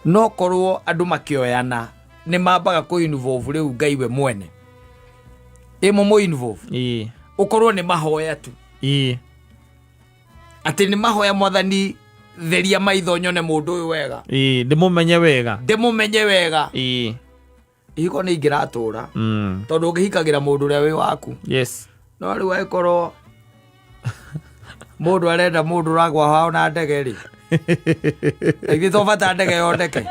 No korwo andũ makĩoyana nĩ mambaga kũ involve rĩu Ngai we mwene ĩ mũmũ involve, ũkorwo nĩ mahoya tu, atĩ nĩ mahoya, Mwathani, theria maitho nyone mũndũ ũyũ wega, Ndĩmũmenye wega. Ndĩmũmenye wega. Ihiko nĩ ingĩratũra, tondũ ũngĩhikagĩra mũndũ ũrĩa wĩ waku. No rĩu angĩkorwo mũndũ arenda mũndũ ũragwa hao na ndege rĩ, ithuĩ to bata ndege yoneke,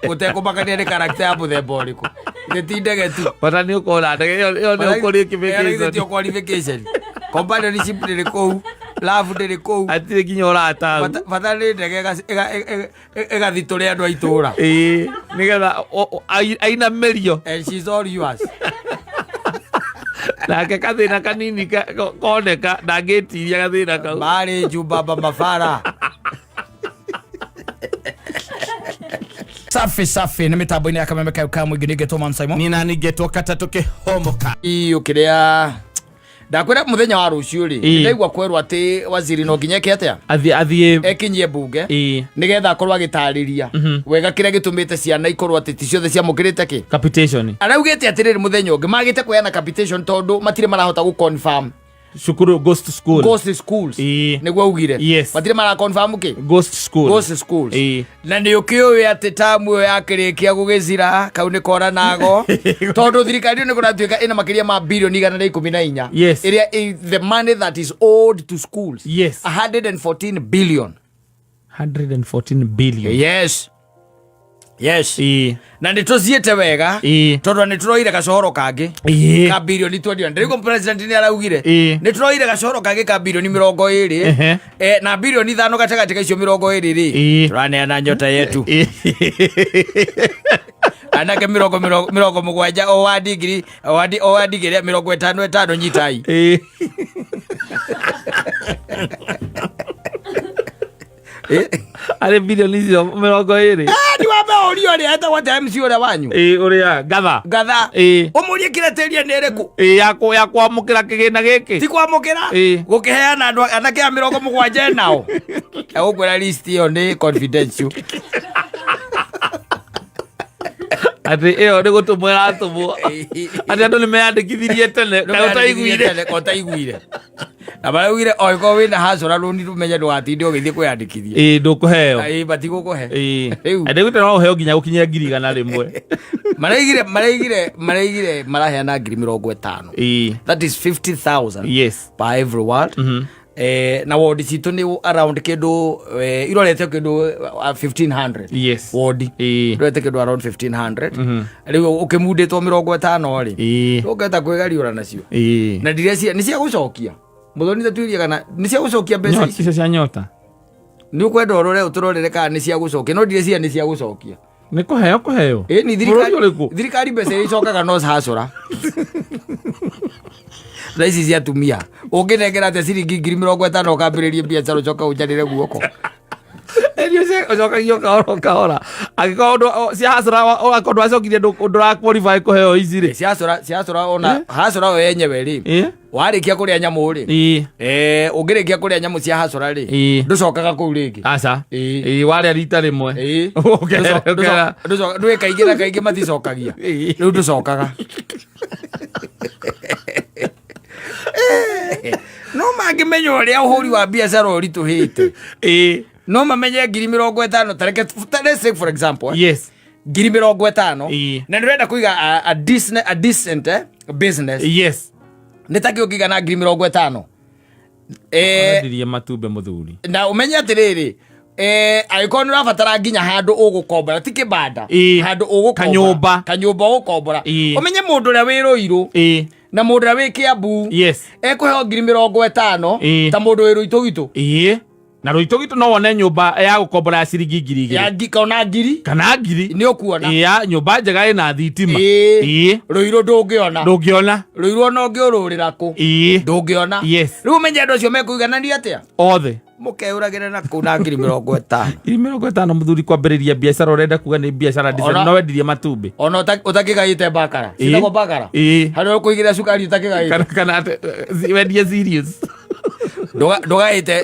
gũtekũmakania nĩ character ya mũthemba ũrĩkũ, ithe ti ndege tu. Bata nĩ ũkorwo na ndege ĩyo, ĩyo nĩ qualification. Ti qualification, companionship ndĩrĩ kũu, love ndĩrĩ kũu. Hatirĩ nginya ũrata hau. Bata nĩ ndege ĩgathitũre andũ a itũra. Ĩĩ, nĩgetha ainamĩrio. And she's all yours. Nake kathĩna kanini koneka ndangĩtiria gathĩna kau. Marĩ njubaba mabara. Safi safi, nĩ mĩtambo-inĩ ya Kameme kayo ka mũingĩ, nĩngetwo Man Simon. Nina ningetwo katatũ kĩhomoka. Iyo kĩrĩa ndakwĩra mũthenya wa rũciũ rĩ, ndaigua kwerwo atĩ waziri no nginya eke atĩa? Athiĩ ekinyie mbunge, nĩgetha akorwo agĩtarĩria wega kĩrĩa gĩtũmĩte ciana ikorwo atĩ ti ciothe ciamũkĩrĩte kĩ Capitation. Araugĩte atĩrĩrĩ, mũthenya ũngĩ magĩte kũheana capitation tondũ matirĩ marahota gũ confirm Cukuru, ghost school. Ghost schools. Nĩguo augire. Matirĩ mara confirm kĩ? Ghost school. Ghost schools. Na nĩ ũkĩũĩ atĩ tamu ĩyo yakĩrĩkia gũgĩcira kau nĩ kora nago, tondũ thirikari ĩyo nĩ kũratuĩka ĩna makĩria ma bilioni 114, ĩrĩa the money that is owed to schools, 114 billion. 114 billion. Yes. Na nĩ tũciĩte wega, tondũ nĩ tũroire gacohoro kangĩ ka bilioni 21. Ndĩrĩguo president nĩ araugire nĩ tũroire gacohoro kangĩ ka bilioni 20. Na bilioni 5 gatagatĩ ka icio 20 rĩ, tũraneana Nyota Yetu, anake 70 o wadi ngiri o wadi ngiri 50 50, nyitai. Arĩ bilioni icio 20. Ni wambe ũrio ũrĩa etagwo atĩa, MC ũrĩa wanyu. Ĩĩ, ũrĩa ngatha. Ngatha. Ũmũrie criteria nĩ ĩrĩkũ. Ĩĩ, ya kwamũkĩra kĩgĩna gĩkĩ. Ti kwamũkĩra, gũkĩheana andũ anake a 70 nao egũkwĩra list ĩyo nĩ confidential. Atĩ ĩyo nĩ gũtũmwo ĩratũmwo, atĩ andũ nĩ meyandĩkithirie tene, kaĩ ũtaiguire? Ũtaiguire? Na maraugire oĩkorwo wĩna hasora rũni, rũmenye ndũgatinde ũgĩthiĩ kwĩyandĩkithia. Ĩĩ, ndũkũheo. Ĩĩ, matigũkũhe. Rĩu. Ndĩgwĩte no ũheo nginya gũkinyia 100,000. Maraigire maraheana 50,000. That is 50,000 per every ward. Na ward citũ nĩ around kĩndũ irorete kĩndũ 1500 ward, irorete kĩndũ around 1500. Rĩu ũkĩmundĩtwo 50 rĩ, ũngĩhota kwĩgariũra nacio. Na ndirecia nĩ cia gũcokia, mũthoni tatuirie kana nĩ cia gũcokia mbeca ici. Icio cia Nyota. Nĩ ũkwenda ũrore ũtũrorere kana nĩ cia gũcokia, no ndirecia nĩ cia gũcokia. Nĩ kũheo kũheo. Ĩ ni Bũrũri thirikari ũrĩkũ? Thirikari mbeca iria icokaga no hacũra na ici cia atumia. Ũngĩnengera atĩa ciringi 50,000 ũkambĩrĩrie biacara, ũcoke ũnjarĩre guoko? Irio cia ũcokagio kahora o kahora, angĩkorwo cia hasara ũgakorwo ndwacokirie, ndũra qualify kũheo ici rĩ. Ciacũra ona hacũra yo yenyewe rĩ, warĩkia kũrĩa nyamũ rĩ, ũngĩrĩkia kũrĩa nyamũ cia hacũra rĩ, ndũcokaga kũu rĩngĩ. Aca. Ĩĩ. Ĩĩ, warĩa rita rĩmwe. Ũkera. Ndũĩ kaingĩ na kaingĩ maticokagia. Rĩu ndũcokaga. No mangĩmenya ũrĩa ũhũri wa biacara ũritũhĩte, no mamenye 50,000, tareke let's take for example, 50,000, na nĩ ũrenda kũiga a decent business, nĩ takĩ ũngĩiga na 50,000? Endirie matumbĩ mũthuri. Na ũmenye atĩrĩrĩ, angĩkorwo nĩ ũrabatara nginya handũ ũgũkombora, ti kĩbanda, handũ ũgũkombora. Kanyũmba. Kanyũmba ũgũkombora. Ũmenye mũndũ ũrĩa wĩ Rũirũ na mũndũ ũrĩa wĩ Kĩambu ekũheo 50,000 ta mũndũ wĩ Rũitũgitũ. Ĩĩ, na Rũitũgitũ no wone nyũmba ya gũkombora ya ciringi 2000. Ya kana ngiri. Kana ngiri. Nĩ ũkuona. Ĩĩ, ya nyũmba njega ĩna thitima. Rũirũ ndũngĩona. Ndũngĩona. Rũirũ ona ũngĩũrũrĩra kũ, ndũngĩona. Rĩu ũmenye andũ acio mekũiganania atĩa othe. Mũkeũragĩre na kũu na 50,000. 50,000 mũthuri, kwambĩrĩria biacara, ũrenda kuga nĩ biacara decent, no wendirie matumbĩ. Ona ũtakĩgaĩte bakara, citagwo bakara, harĩa ũkũigĩra cukari ũtakĩgaĩte. Kana wendie serious. Ndũgaĩte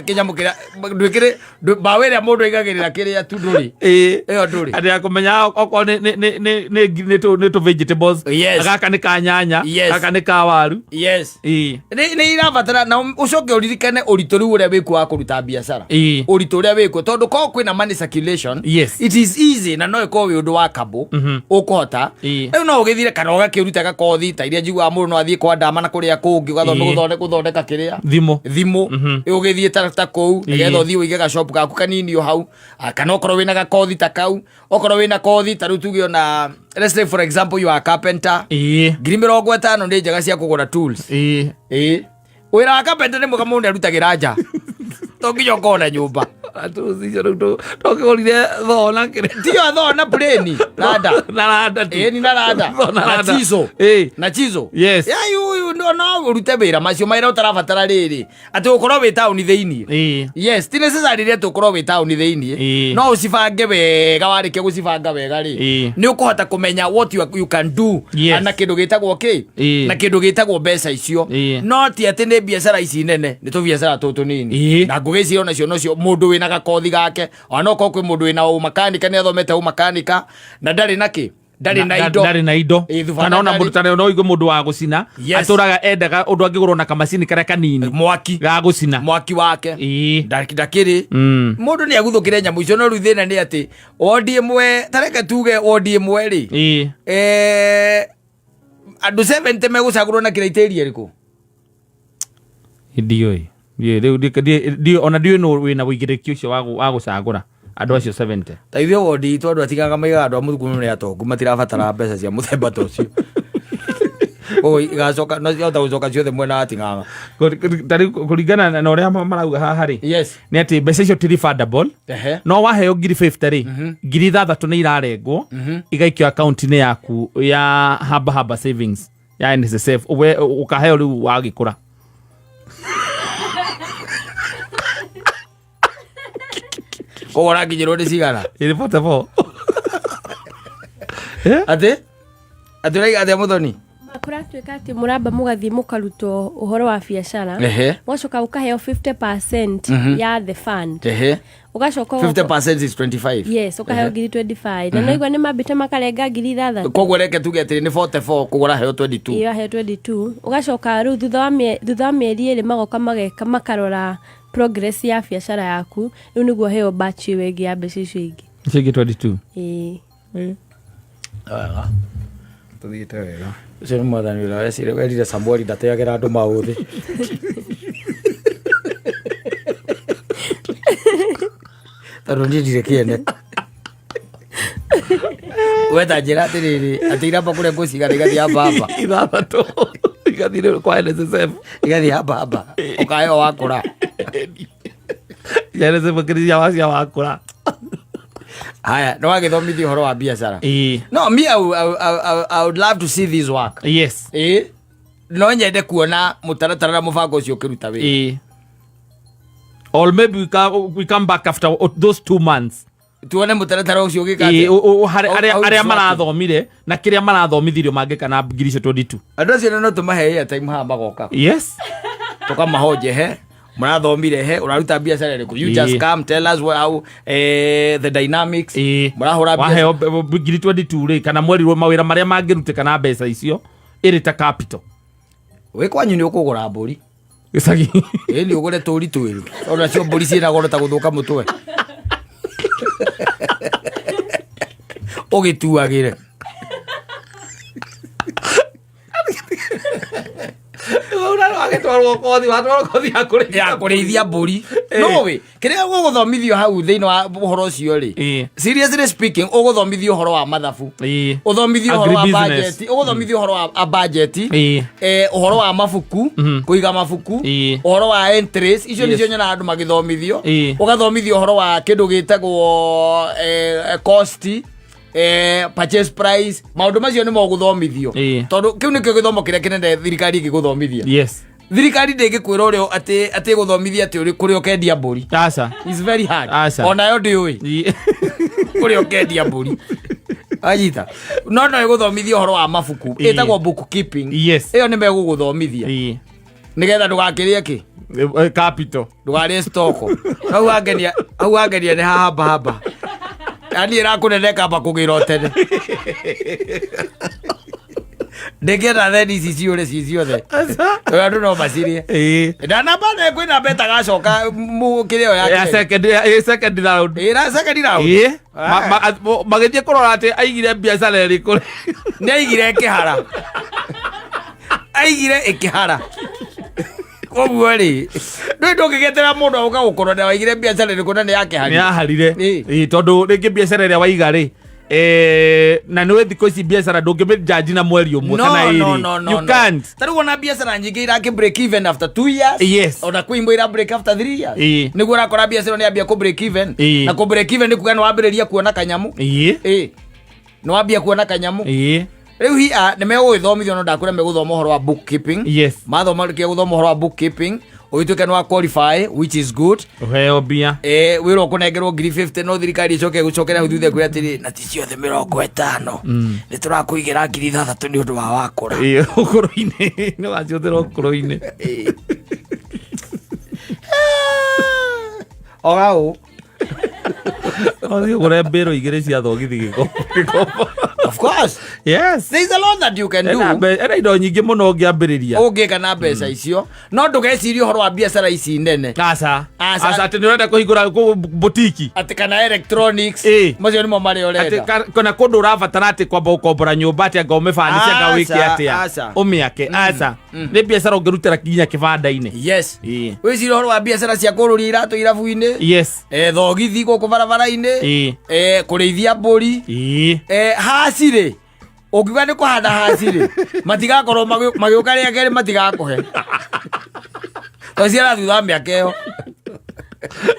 kĩnyamũ kĩrĩa ndwĩkĩrĩ mbaũ ĩrĩa mũndũ aigagĩrĩra kĩrĩa tu ndũrĩ. Ĩĩ. Ĩyo ndũrĩ. Atĩ ya kũmenya okorwo nĩ tũ vegetables. Yes. Gaka nĩ ka nyanya. Yes. Gaka nĩ ka waru. Yes. Ĩĩ. Nĩ irabatara na ũcoke ũririkane ũritũ rĩu ũrĩa wĩkuo wa kũruta biacara. Ĩĩ. Ũritũ ũrĩa wĩkuo tondũ korwo kwĩna money circulation. Yes. It is easy na no ĩkorwo wĩ ũndũ wa kabũ ũkũhota. Ĩĩ. Rĩu no ũgĩthire kana ũgakĩruta gakothi ta iria njiguaga mũndũ no athiĩ kwa ndama na kũrĩa kũngĩ ũgathome Ĩĩ. gũthondeka kĩrĩa Thimũ. Thimũ ũgĩthiĩ ta kũu nĩgetha ũthiĩ ũige gashop gaku kanini o hau. Ah, kana okorwo wĩna gakothi ta kau, okorwo wĩna kothi ta rĩu tuge ona, let's say for example, you are a carpenter. Ĩĩ. 50,000 nĩ njega cia kũgũra tools. Ĩĩ. Ĩĩ, wĩra wa carpenter nĩ mwega mũndũ nĩ arutagĩra nja, to nginya ũkorwo na nyũmba. Tools icio rĩu tũkĩgũrire thoo na kĩrĩa. Tiyo thoo na plane randa. Na randa tu. Ĩĩ, ni na randa. Thoo na Na randa. chisel. Ĩĩ. Na chisel. Yes. Yeah, you no ũrute wĩra macio mawĩra ũtarabatara rĩrĩ atĩ ũkorwo wĩ taũni thĩiniĩ. Ĩĩ. Yes, ti necessary rĩ atĩ ũkorwo wĩ taũni thĩiniĩ. Ĩĩ. No ũcibange wega, warĩkia gũcibanga wega rĩ, Ĩĩ. nĩ ũkũhota kũmenya what you can do. Yes. Na kĩndũ gĩtagwo kĩ Ĩĩ. na kĩndũ gĩtagwo mbeca icio. Ĩĩ. No ti atĩ nĩ biacara ici nene, nĩ tũbiacara tũtũ tũnini. Ĩĩ. Na ngũgĩciria onacio nocio mũndũ wĩna gakothi gake, ona no korwo kwĩ mũndũ wĩna ũmakanika, nĩ athomete ũmakanika na ndarĩ na kĩ, ndarĩ na indo. Ndarĩ na indo. Ĩĩ, thubana Kana ona ndarĩ. mũndũ tarĩ no ũigue mũndũ wa gũcina Yes. atũraga endaga ũndũ angĩgũrwo na kamacini karĩa kanini Mwaki. Ga gũcina. Mwaki wake. Ĩĩ. Ndakĩrĩ mũndũ nĩ aguthũkĩre nyamũ icio, no rĩu thĩna nĩ atĩ wondi ĩmwe, tareke tuge wondi ĩmwe rĩ, Ĩĩ. Andũ 70 megũcagũrwo na criteria ĩrĩkũ? Ndiũĩ. Ndiũĩ rĩu ona ndiũĩ nũ wĩna ũigĩrĩki ũcio wa gũcagũra andũ acio 70. Ta ithuĩ wondi itũ andũ atigaga maigaga andũ a mũthukuru nĩ atongu, matirabatara mbeca cia mũthemba ta ũcio. Koguo igacoka no ciahota gũcoka ciothe mwena wa Ting'ang'a. Ta rĩu kũringana na ũrĩa marauga haha rĩ, Yes. nĩ atĩ mbeca icio ti refundable. No waheo 50,000 rĩ, 6,000 nĩ irarengwo igaikio akaunti-inĩ yaku ya Haba Haba Savings ya NSSF, we ũkaheo rĩu wagĩkũra. Koguo ũrakinyĩrwo nĩ cigana? Ĩrĩ 44. Atĩ ũraiga atĩa, Mũthoni? Kũratuĩka atĩ mũramba mũgathiĩ mũkarutwo ũhoro wa biacara, mũgacoka ũkaheo 50% ya the fund, ũgacoka 50% is 25. Yes, ũkaheo 25,000, na noigua nĩ mambĩte makarenga 6,000. Koguo reke tuge atĩrĩ nĩ 44 kũgũra heo 22. Ĩyo aheo 22, ũgacoka rĩu thutha wa mĩeri 2 magoka mageka makarora progress ya biacara yaku, rĩu nĩguo heo batch ĩyo ĩngĩ ya mbeca icio ingĩ. Icio ingĩ 22. Ĩĩ. Wega. Tũthiĩte wega. Ũcio nĩ mwathani ũrĩa wecire werire Samueli ndateagĩra andũ maũthĩ tondũ niĩ ndirĩ kĩene. Weta njĩra atĩrĩrĩ, atĩ iramba kũrĩa ngũcigana igathiĩ hamba hamba. 6 igathiĩ rĩu kwa NSSF. Igathiĩ hamba hamba, ũkaheo wakũra. Ya NSSF kĩrĩa wacia wakũra. Haya, nĩ wagĩthomithio ũhoro wa biacara. Ĩĩ. No me, I would love to see this work. Yes. Ĩĩ, no nyende kuona mũtaratara na mũbango ũcio ũkĩruta wĩra. Ĩĩ. Or maybe we come back after those 2 months. Tuone mũtaratara ũcio ũgĩka Ĩĩ, atĩa. arĩa How arĩa it's working. Marathomire na kĩrĩa marathomithirio mangĩka na ngiri icio 22. Andũ acio no tũmahe airtime haha magoka. Yes. Tũkamahonje he mũrathomire, he ũraruta biacara ĩrĩkũ, you just Ĩĩ. come tell us how, the dynamics Ĩĩ. mũrahũra biacara. Waheo 22,000 rĩ, kana mwerirwo mawĩra marĩa mangĩrutĩka na mbeca icio ĩrĩ ta capital. Wĩ kwanyu nĩ ũkũgũra mbũri. Gĩcagi. Ĩ, nĩ ũgũre tũri twĩrĩ, tondũ nacio mbũri ciĩna goro ta gũthũka mũtwe ũgĩtuagĩre. Wagĩtwarwo kothi, watwarwo kothi ya kũrĩithia. Ya kũrĩithia mbũri. Nũĩ kĩrĩa ũgũthomithio hau thĩinĩ wa ũhoro ũcio rĩ, seriously speaking, ũgũthomithio ũhoro wa mathabu, ũthomithio ũhoro wa Agribusiness. budget, ũgũthomithio ũhoro wa budget, ũhoro wa mabuku, kũiga mabuku, ũhoro wa entries icio nĩcio nyonaga andũ magĩthomithio. Ũgathomithio ũhoro wa kĩndũ gĩtagwo cost, purchase price, maũndũ macio nĩmo ũgũthomithio, tondũ kĩu nĩkĩo gĩthomo kĩrĩa kĩnene thirikari ĩngĩgũthomithia. Thirikari ndĩngĩkwĩra ũrĩa atĩ ĩgũthomithia atĩ kũrĩa ũkendia mbũri. Aca. It's very hard. Aca. Onayo ndĩũĩ kũrĩa ũkendia mbũri anyita, no ĩgũthomithia ũhoro wa mabuku. Ĩtagwo bookkeeping. Ĩyo nĩ megũgũthomithia nĩgetha ndũgakĩrĩe kĩ. Capital. Ndũkarĩe stock. Hau wangenia, hau wangenia nĩ hahamba hamba. Na niĩ ĩrakũnene kamba kũgĩra o tene. Ndĩngĩenda theni ici ciũre ci ciothe. Tondũ andũ no macirie. Ndanamba nĩ kwĩna mbe gacoka kĩrĩa Ya ya second, second round. Ĩra second round. Ĩĩ. Magĩthiĩ kũrora atĩ aigire biacara ĩrĩkũ. Nĩ aigire ĩkĩhara, aigire ĩkĩhara. Koguo rĩ, ndũĩ ndũngĩgetera mũndũ agũka gũkorwo na waigire biacara ĩrĩkũ na nĩ Nĩ yakĩharia. Yaharire. Ĩĩ. Ĩĩ, tondũ rĩngĩ biacara ĩrĩa waiga rĩ, na nĩ thikũ ici biacara ndũngĩmĩnjanji na mweri ũmwe kana No, ĩrĩ. no, no, You no. can't. Ta rĩu ona biacara nyingĩ irakĩ break even after 2 years. Ona kwĩ imwe ira break after 3 years. Nĩguo ũrakora biacara nĩ yambia kũ break even. Na kũ break even nĩ kuga nĩ wambĩrĩria kuona kanyamũ. Ĩĩ, nĩ wambia kuona kanyamũ. Rĩu hia nĩ megũgĩthomithio, no ndakwĩra megũthoma ũhoro wa bookkeeping. Mathoma rĩkia gũthoma ũhoro wa bookkeeping, ũgĩtuĩke nĩ wa qualify, which is good. Ũheo mbia. Wĩra ũkũnengerwo ngiri 50, no thirikari ĩcoke gũcokera hau thutha ĩkwĩre atĩrĩ, na ti ciothe 50, nĩ tũrakũigĩra ngiri 6 nĩ ũndũ wa wakũra. Ĩĩ, ũkũrũ-inĩ nĩ wacihũthĩra ũkũrũ-inĩ. Ogau. Ũthiĩ ũgũre mbĩrũ igĩrĩ cia thogithi gĩkomba. Of course. There is a lot that you can do. Ena indo nyingĩ mũno ũngĩambĩrĩria. Ũngĩka na mbeca icio, no ndũgecirie ũhoro wa biacara ici nene. Aca. Aca. Aca, atĩ nĩ ũrenda kũhingũra botiki. Atĩ kana electronics. Macio nĩmo marĩa Atĩ ũrenda. kana kũndũ ũrabatara atĩ kwamba gũkombora nyũmba, atĩ anga ũmĩbanice, anga wĩke Aca, atĩa, aca. ũmĩake. Aca, nĩ biacara ũngĩrutĩra nginya kĩbanda-inĩ. Wĩcirie ũhoro wa biacara cia kũrũria iratũ irabu-inĩ, thogithi gũkũ barabara-inĩ, kũrĩithia mbũri, haci rĩ, ũngiuga nĩ kũhanda haci rĩ, matigakorwo magĩũka rĩa kerĩ, matigakũhe tondũ ciara thutha wa mĩaka ĩyo.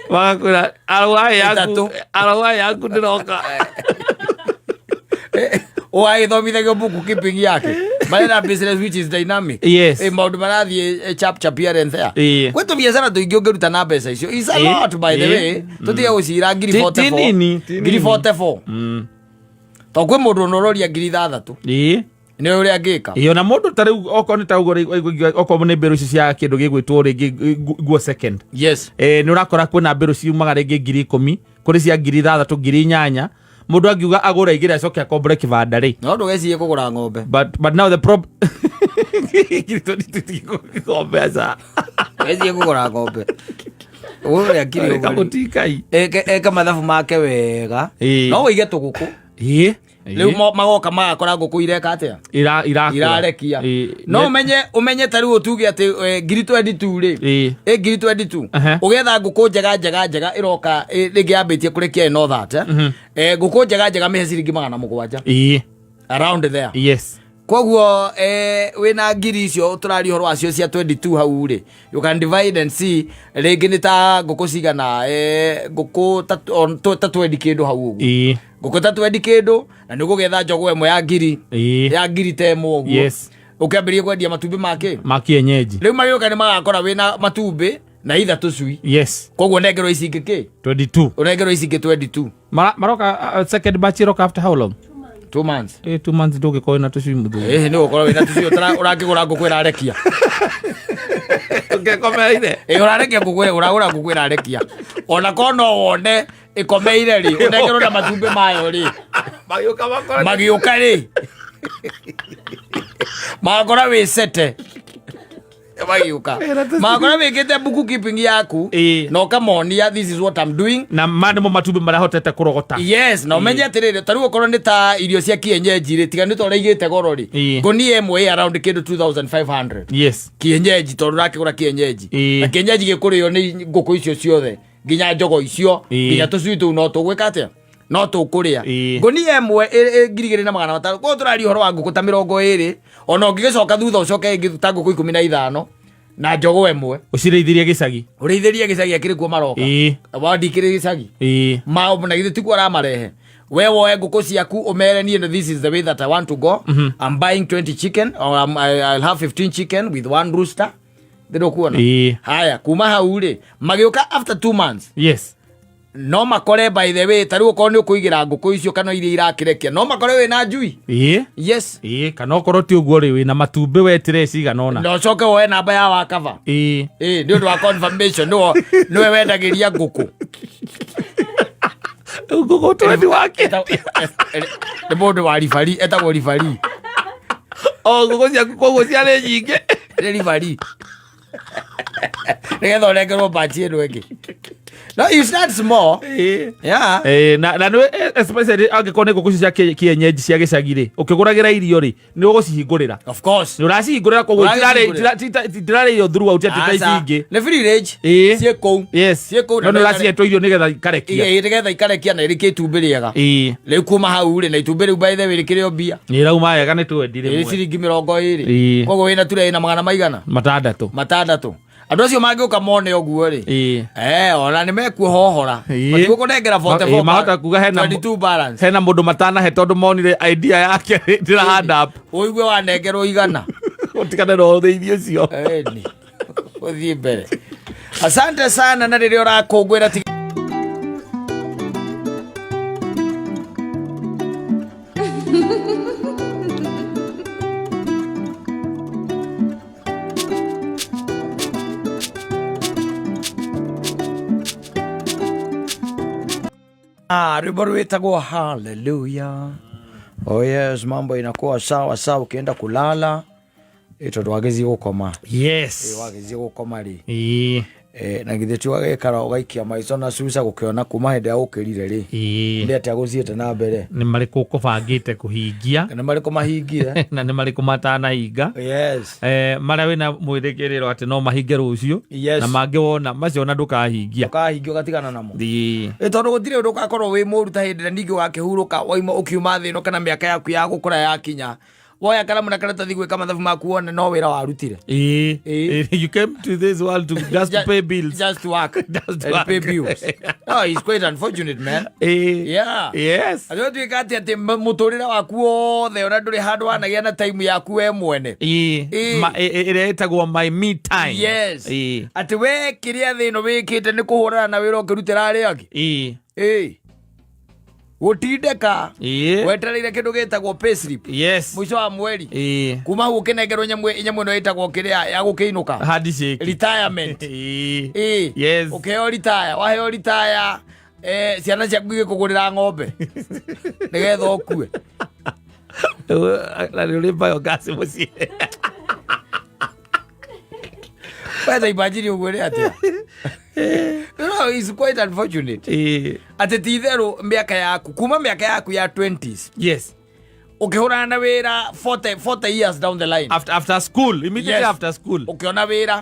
Magakwĩra arwaĩ yaku. Ĩtatũ. Arwaĩ yaku ndĩroka. Wagĩthomithagio bookkeeping yake, marenda business which is dynamic. Maũndũ marathiĩ chap chap here and there. Gwĩ tũbiacara tũingĩ ũngĩruta na mbeca icio. Is a lot, by the way. Tũtige gũcira ngiri Ti 44. nini, ti Ngiri nini. 44, to kwĩ mũndũ ona ũroria ngiri 6 nĩ ũrĩa angĩka. Ĩĩ, ona mũndũ ta rĩu okorwo nĩ ta ũguo rĩ, okorwo nĩ mbĩrũ ici cia kĩndũ gĩgwĩtwo rĩngĩ nguo second, nĩ ũrakora kwĩna mbĩrũ ciumaga rĩngĩ ngiri 10, kũrĩ cia ngiri 6, ngiri 8. Mũndũ angiuga agũre igĩrĩ acoke akombore kĩbanda rĩ. No ndũgecirie kũgũra ng'ombe. But now the prob ngiri 22 mbeca. Ndũgecirie kũgũra ng'ombe, ũgũre ngiri ũguo. Kamũtikai. Eke mathabu make wega. No wĩige tũgũkũ. Rĩu magoka magakora ngũkũ ireka atĩa? Irakũra. Irarekia. No ũmenye ta rĩu ũtuge atĩ ngiri 22 rĩ, ĩ ngiri 22, ũgetha ngũkũ njega njega njega ĩroka, rĩngĩ yambĩtie kũrekia ĩno that ngũkũ njega njega mĩhe ciringi 700, around there. Koguo wĩna ngiri icio tũraria ũhoro wacio cia 22 hau rĩ, you can divide and see rĩngĩ nĩ ta ngũkũ cigana, ngũkũ ta 20 kĩndũ hau ũguo. Ngũkũ ta 20 kĩndũ, na nĩ ũgũgetha njogoo ĩmwe ya ngiri, ya ngiri ta ĩmwe ũguo. Ũkĩambĩrĩria kwendia matumbĩ make Ma kienyeji. Rĩu magĩũka nĩ magakora wĩna matumbĩ na itha tũcui. Koguo nengerwo ici ingĩ kĩ? 22. Ũnengerwo ici ingĩ 22. Maroka second batch iroka after how long? 2 months. 2 months ndũngĩkorwo na tũcui, mũthuri. Ĩhĩ, nĩ ũgũkorwo wĩna tũcui ũrakĩgũra ngũkũ ĩrarekia. Ũngĩkomereire. Ĩ, ũrarekia ngũkũ, ũragũra ngũkũ ĩrarekia, ona korwo no wone ĩkomeire rĩ, ũnengerwo na matumbĩ mayo rĩ. Magĩũka makora. Magĩũka rĩ, magakora wĩ sete. Magĩũka magakora wĩkĩte bookkeeping yaku na ũkamonia, "This is what I'm doing." Na ma nĩmo matumbĩ marĩa hotete kũrogota. Yes, na ũmenye atĩrĩrĩ, ta rĩu okorwo nĩ ta irio cia kienyeji rĩ, tiga nĩ ta ũrĩa igĩte goro rĩ, ngũnia ĩmwe ĩ around kĩndũ 2500. Kienyeji, tondũ ũrakĩgũra kienyeji. Na kienyeji gĩkũrĩo nĩ ngũkũ icio ciothe, nginya njogo icio, nginya tũcui tũu no tũgwĩka atĩa, no tũkũrĩa. Ngũnia ĩmwe ĩ 2500. Koguo tũraria ũhoro wa ngũkũ ta 20, ona ũngĩgĩcoka thutha ũcoke ĩngĩ ta ngũkũ 15 na njogo ĩmwe. Ũcirĩithirie gĩcagi. Ũrĩithĩrie gĩcagi, akĩrĩ kuo maroka. Wandikĩrĩ gĩcagi. Ma na githĩ tikuo aramarehe? We woe ngũkũ ciaku, ũmere, "Niĩ no, this is the way that I want to go. I'm buying 20 chicken or I'll have 15 chicken with one rooster." Ndĩrĩ kuona? Haya, kuma hau rĩ, magĩũka after 2 months. No makore, by the way, ta rĩu okorwo nĩ ũkũigĩra ngũkũ icio kana iria irakĩrekia, no makore wĩna njui. Yes. Ĩĩ, kana okorwo ti ũguo rĩ, wĩna matumbĩ wetire cigana ũna. Na ũcoke woe namba ya wakaba. Ĩĩ, nĩ ũndũ wa confirmation nĩwe wendagĩria ngũkũ. Rĩu ngũkũ twendi wake. Nĩ mũndũ wa ribari, etagwo ribari. O ngũkũ ciaku koguo ciarĩ nyingĩ. Nĩ ribari nĩgetha ũnengerwo batch ĩno ĩngĩ. No, you start small. Yeah. Na nĩ especially angĩkorwo nĩ ngũkũ icio cia kienyeji cia gĩcagi rĩ, ũkĩgũragĩra irio rĩ, nĩ ũgũcihingũrĩra. Of course. Nĩ ũracihingũrĩra, koguo Ũracihingũrĩra. itirarĩ irio throughout atĩ ta ici Aca. ingĩ. Nĩ free range. Ciĩ kũu. Ciĩ kũu. No nĩ ũracihetwo irio nĩgetha ikarekia. Ĩĩ, nĩgetha ikarekia na ĩrĩkie itumbĩ rĩega. Rĩu kuma hau rĩ, na itumbĩ rĩu, by the way, rĩkĩrĩ o mbia. Nĩ ĩrauma wega, nĩ twendire. Ĩrĩ Rĩmwe. ciringi 20. Koguo wĩna ture ĩna magana maigana? 6. 6. Andũ acio mangĩũka mone ũguo rĩ, ona nĩ mekuohohora. Matigũkũnengera 44. Mahota kuga hena 22 balance. Hena mũndũ matanahe tondũ monire idea yake ndĩra add up. Ũigue wanengerwo 100. Ũtigane na ũthĩithio ũcio. Ĩni. Ũthiĩ mbere. Asante sana, na rĩrĩa ũrakũngũĩra ti rwimbo rwitagwo Hallelujah. Oh yes, mambo inakuwa sawa sawa ukienda kulala, tondu wagĩthiĩ gũkoma. Wagĩthiĩ gũkoma rĩ, na githĩ ti ũgagĩikara ũgaikia maico na cuca gũkĩona kuma hĩndĩ ya ũkĩrire rĩ, nĩ atĩa gũthiĩte na mbere? Nĩ marĩkũ ũkũbangĩte kũhingia? Nĩ marĩkũ mahingire? Na nĩ marĩkũ matanahinga? Marĩa wĩna mwĩrĩgĩrĩro atĩ no mahinge rũciũ. Na mangĩ wona macio ona ndũkahingia. Ũkahingia ũgatigana namo. Ĩ, tondũ gũtirĩ ũndũ ũgakorwo wĩ mũru ta hĩndĩ ĩrĩa ningĩ ũgakĩhurũka waima ũkiuma thĩ ĩno kana mĩaka yaku ya gũkũra yakinya, woya karamu na karatathi gwĩka mathabu maku, wone no wĩra warutire. You came to this world to just to pay bills. Just to work Just to and work. pay bills. No, it's quite unfortunate, man. Atĩ ũtuĩka atĩ mũtũrĩre waku wothe ona ndũrĩ handũ wanagĩa na time yaku we mwene. Ĩrĩa ĩtagwo my me time. Atĩ we kĩrĩa thĩ ĩno wĩkĩte nĩ kũhũrana na wĩra ũkĩrutĩra arĩa angĩ. Gũtindĩka wetereire kĩndũ gĩtagwo payslip mũico wa mweri. Kuma hau ũkĩnengerwo nyamũ ĩno ĩtagwo kĩrĩa ya gũkĩinũka. Handshake. Retirement. Ũkĩheo retire, waheo retire, ciana ciaku igĩkũgũrĩra ng'ombe nĩgetha ũkue. Na nĩ ũrĩ biogas mũciĩ. Wetha imagine ũguo nĩ atĩa? It's quite unfortunate atĩ ti itherũ mĩaka yaku, kuma mĩaka yaku ya 20s, ũkĩhũrana na wĩra 40 years down the line. After school, immediately after school. Ũkĩona wĩra,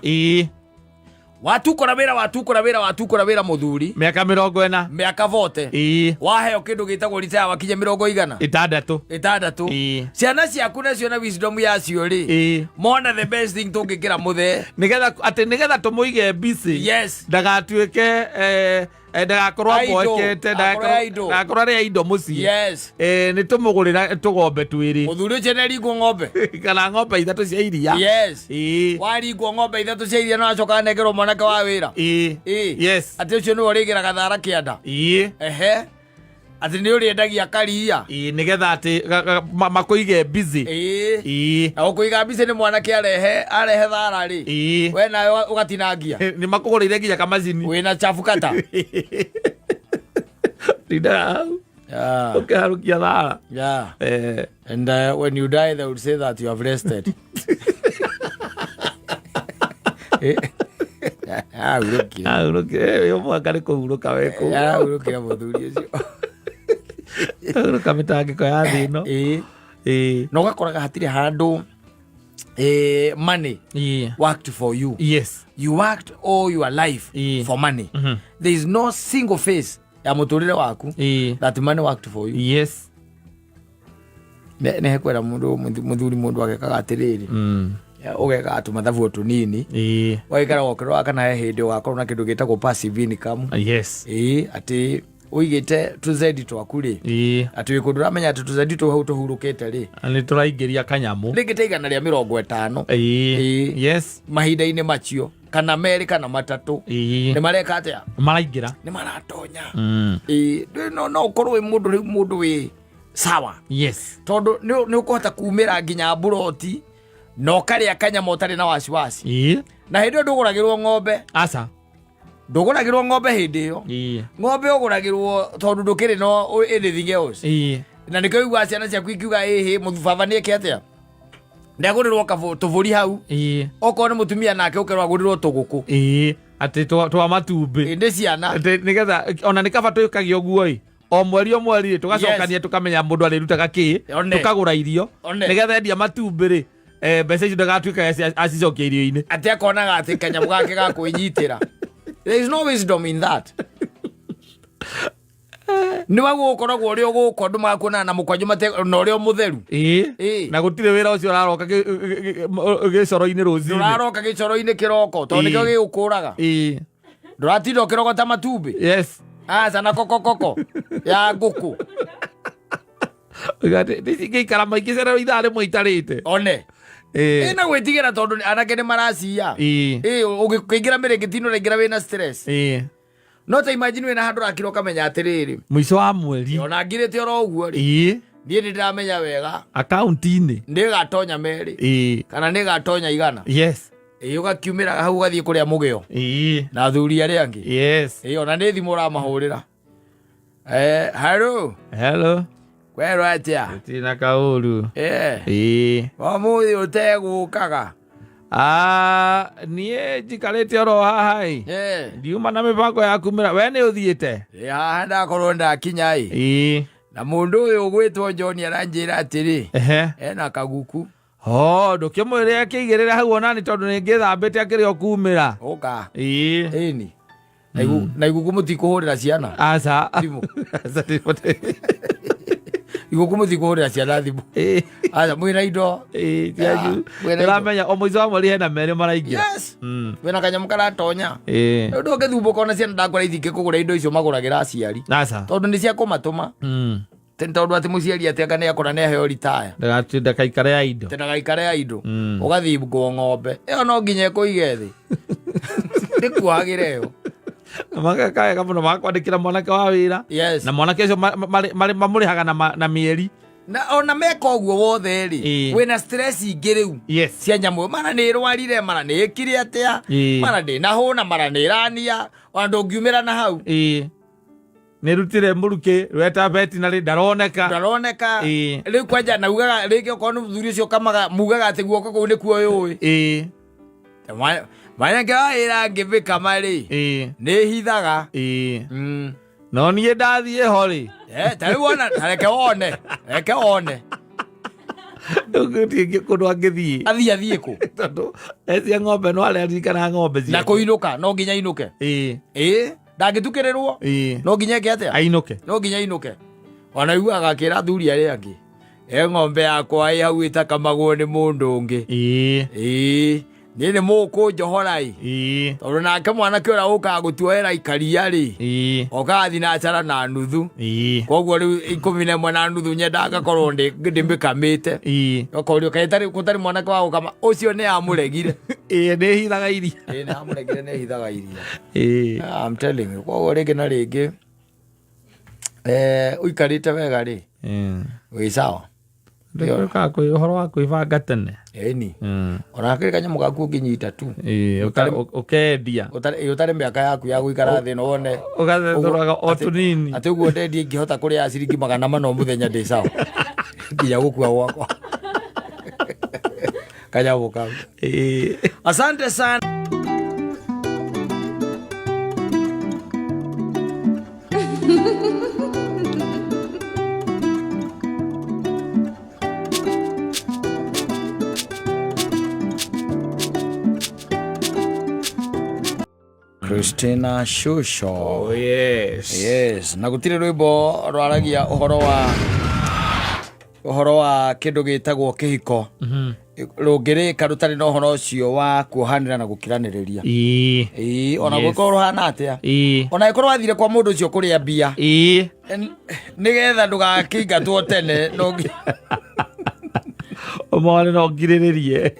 watukũra wĩra, watukũra wĩra, watukũra wĩra, mũthuri. Mĩaka 40. Mĩaka 40. Waheo kĩndũ gĩtagwo retire wakinya mĩrongo igana? 60. 60. Ciana ciaku nacio na wisdom yacio rĩ, mona the best thing tũngĩkĩra mũthee Nĩgetha atĩ nĩgetha tũmũige busy. Ndagatuĩke ndagakorwo Idle. aboekete. Akorwo idle. Ndagakorwo arĩ indo mũciĩ. Nĩ tũmũgũrĩra tũgombe twĩrĩ. Mũthuri ũcio nĩaringwo ng'ombe. Kana ng'ombe ithatũ cia iria. Waringwo ng'ombe ithatũ cia iria, no acoka anengerwo mwanake wa wĩra. Atĩ ũcio nĩwe ũrĩgĩraga thara kĩanda. Ehe, atĩ nĩ ũrĩendagia karia. Nĩgetha atĩ makũige busy. Na gũkũiga mbica nĩ mwanake arehe thara rĩ, we nawe ũgatinangia. Nĩ makũgũrĩire nginya kamacini. Wĩna chafu kata. Tindaga hau ũkĩharũkia thara. And when you die, they would say that you have rested. Arahurũkire. Ahurũkire ũyũ mwaka nĩ kũhurũka we kũu. Arahurũkire mũthuri ũcio. Hurũka mĩtangĩko ya thĩ ĩno. Na ũgakoraga hatirĩ handũ money worked for you. You worked all your life for money. There is no single phase ya mũtũrĩre waku that money worked for you. Nĩ hekwĩra mũndũ mũthuri, mũndũ agekaga atĩrĩrĩ, ũgekaga tũmathabu o tũnini, ũgaikara ũkĩroraga kana he hĩndĩ ũgakorwo na kĩndũ gĩtagwo passive income. Atĩ ũigĩte tũzendi twaku rĩ, atĩ wĩ kũndũ ũramenya atĩ tũzendi tũu hau tũhurũkĩte rĩ, Nĩ tũraingĩria kanyamũ. Rĩngĩ ta 150. Mahinda-inĩ macio. Kana merĩ kana matatũ. Nĩ mareka atĩa? Maraingĩra. Nĩ maratonya. Ĩĩ, no ũkorwo wĩ mũndũ rĩu, mũndũ wĩ sawa. Tondũ nĩ ũkũhota kumĩra nginya mburoti na ũkarĩa kanyama ũtarĩ na wasiwasi. Na hĩndĩ ĩyo ndũgũragĩrwo ng'ombe. Aca. Ndũgũragĩrwo ng'ombe hĩndĩ ĩyo. Ng'ombe ũgũragĩrwo tondũ ndũkĩrĩ no anything else. Na nĩkĩo ũiguaga ciana ciaku ikiuga ĩhĩ mũbaba nĩ eke atĩa, ndagũrĩrwo tũbũri hau. Okorwo nĩ mũtumia nake ũkerwo agũrĩrwo tũgũkũ. Ĩĩ, atĩ twa matumbĩ. Ĩndĩ ciana. Atĩ nĩgetha ona nĩ kaba twĩkage ũguo ĩ, o mweri o mweri rĩ, tũgacokania tũkamenya mũndũ arĩrutaga kĩ, tũkagũra irio nĩgetha endia matumbĩ rĩ, mbeca icio ndagatuĩka acicokia irio-inĩ. Atĩ akonaga atĩ kanyamũ gake ga kwĩnyitĩra. There is no wisdom in that. Nĩ waguo ũkoragwo ũrĩ ũgũkũ andũ magakuonana na mũkwanjũ na ũrĩa mũtheru. Ĩĩ. Na gũtirĩ wĩra ũcio ũraroka gĩcoro-inĩ rũcinĩ. Ndũraroka gĩcoro-inĩ kĩroko tondũ nĩkĩo gĩgũkũraga. Ndũratinda ũkĩrogota matumbĩ. Aca na kokokoko ya ngũkũ. Ngĩikara maingĩ cerero ithaa rĩmwe itarĩte. One. Ĩna gwĩtigĩra tondũ anake nĩ maracia. Ĩĩ, ũngĩingĩra mĩrĩngĩti-inĩ ũraingĩra wĩna stress. No ta imagine wĩna handũ ũrakira ũkamenya atĩrĩrĩ, Mũico wa mweri. Ona ngirĩte oro ũguo rĩ, niĩ nĩ ndĩramenya wega Akaunti-inĩ nĩgatonya merĩ kana nĩgatonya 100. Ĩĩ, ũgakiumĩra hau ũgathiĩ kũrĩa mũgĩo na athuri arĩa angĩ. Ĩĩ, ona nĩ thimũ ũramahũrĩra. Hello. Hello. Kwerwo atĩa? Gũtirĩ na kaũru. Ũmũthĩ ũtegũkaga. Niĩ njikarĩte oro haha ĩ. Ndiuma na mĩbango ya kumĩra. We nĩ ũthiĩte? Ĩ, haha ndakorwo ndakinya ĩ. Na mũndũ ũyũ ũgwĩtwo John aranjĩra atĩrĩ, ena kaguku. Ho, ndũkĩmwĩre akĩigĩrĩre hau onani tondũ nĩ ngĩthambĩte akĩrĩ o kumĩra. Ũka. Ĩni. Na iguku mũtikũhũrĩra ciana. Aca. Thimũ. Iguku mũtikũhũrĩra ciana thimũ. Aca, mwĩna indo. Tianyu. Ndĩramenya o mũico wa mweri hena merĩ maraingĩra. Yes. Wĩna kanyamũ karatonya. Rĩu ndũngĩthumbũka ona ciana ndakora ithingĩ kũgũra indo icio magũragĩra aciari. Aca. Tondũ nĩ cia kũmatũma. Tondũ atĩ mũciari atĩ anga nĩ akũra nĩ aheo ritaya. Ndagaikare ya indo. Ndagaikare ya indo. Ũgathingwo ng'ombe. Ĩyo no nginya ĩkũige thĩ. Ndĩkuohagĩre ĩyo. Mageka wega mũno magakwandĩkĩra mwanake wa wĩra. Na mwanake ũcio mamũrĩhaga na mĩeri. Na ona meka ũguo wothe rĩ, wĩna stress ingĩ rĩu. Cia nyamũ, mara nĩ ĩrwarire, mara nĩ ĩkire atĩa, mara ndĩnahũna, mara nĩ ĩrania, ona ndũngiumĩra na hau. Nĩ rutire mũrukĩ rweta veterinary ndaroneka. Ndaroneka. Rĩu kwanja na ugaga rĩngĩ okorwo nĩ mũthuri ũcio kamaga mugaga atĩ guoko kũu nĩkuo yũĩ. Mwanake wa wĩra angĩmĩkama rĩ, nĩ hithaga. No niĩ ndathiĩ ho rĩ. Ta rĩu wona, ta reke wone, reke wone. Gũtirĩ kũndũ angĩthiĩ. Athiĩ, athiĩ kũ? Tondũ ecia ng'ombe no areririkana ng'ombe ciake. Na kũinũka, no nginya ainũke. Ndangĩtukĩrĩrwo. No nginya eke atĩa? Ainũke. No nginya ainũke. Ona iguaga akĩra athuri arĩa angĩ, ng'ombe yakwa ĩ hau ĩtakamagwo nĩ mũndũ ũngĩ. Niĩ nĩ mũkũnjohora ĩ. Tondũ nake mwanake ũrĩa ũkaga gũtuoera ikaria rĩ, okaga thinacara na nuthu. Koguo rĩu 11 na nuthu nyendaga ngakorwo ndĩmĩkamĩte. Okorwo kaĩ gũtarĩ mwanake wa gũkama, ũcio nĩ amũregire. Nĩ hithaga iria. Nĩ amũregire, nĩ hithaga iria. I'm telling you, koguo rĩngĩ na rĩngĩ, ũikarĩte wega rĩ, wĩ sawa. Ndĩkaga ũhoro wa kwĩbanga tene. Ĩni. Ona hakĩrĩ kanyamũ gaku ũngĩnyita tu. Ũkendia. Ũtarĩ mĩaka yaku ya gũikara thĩ na wone. Ũgathethũraga o tũnini. Atĩ ũguo ndendie ingĩhota kũrĩa ciringi 400 o mũthenya ndĩ sawa. Nginya gũkua gwakwa. Kanyamũ kau. Asante sana. Christina Shusho. Oh, yes. Yes, na gutire rwimbo rwaragia uhoro wa kindu gitagwo kihiko. Rũngĩrĩka rũtarĩ na ũhoro ũcio wa kuohanĩra na gũkiranĩrĩria. Ona gũkorwo rũhana atĩa? Ona gũkorwo wathire kwa mũndũ ũcio kũrĩa mbia. Nĩgetha ndũgakĩingatwo tene, no ngi- Ũmone no ngirĩrĩrie.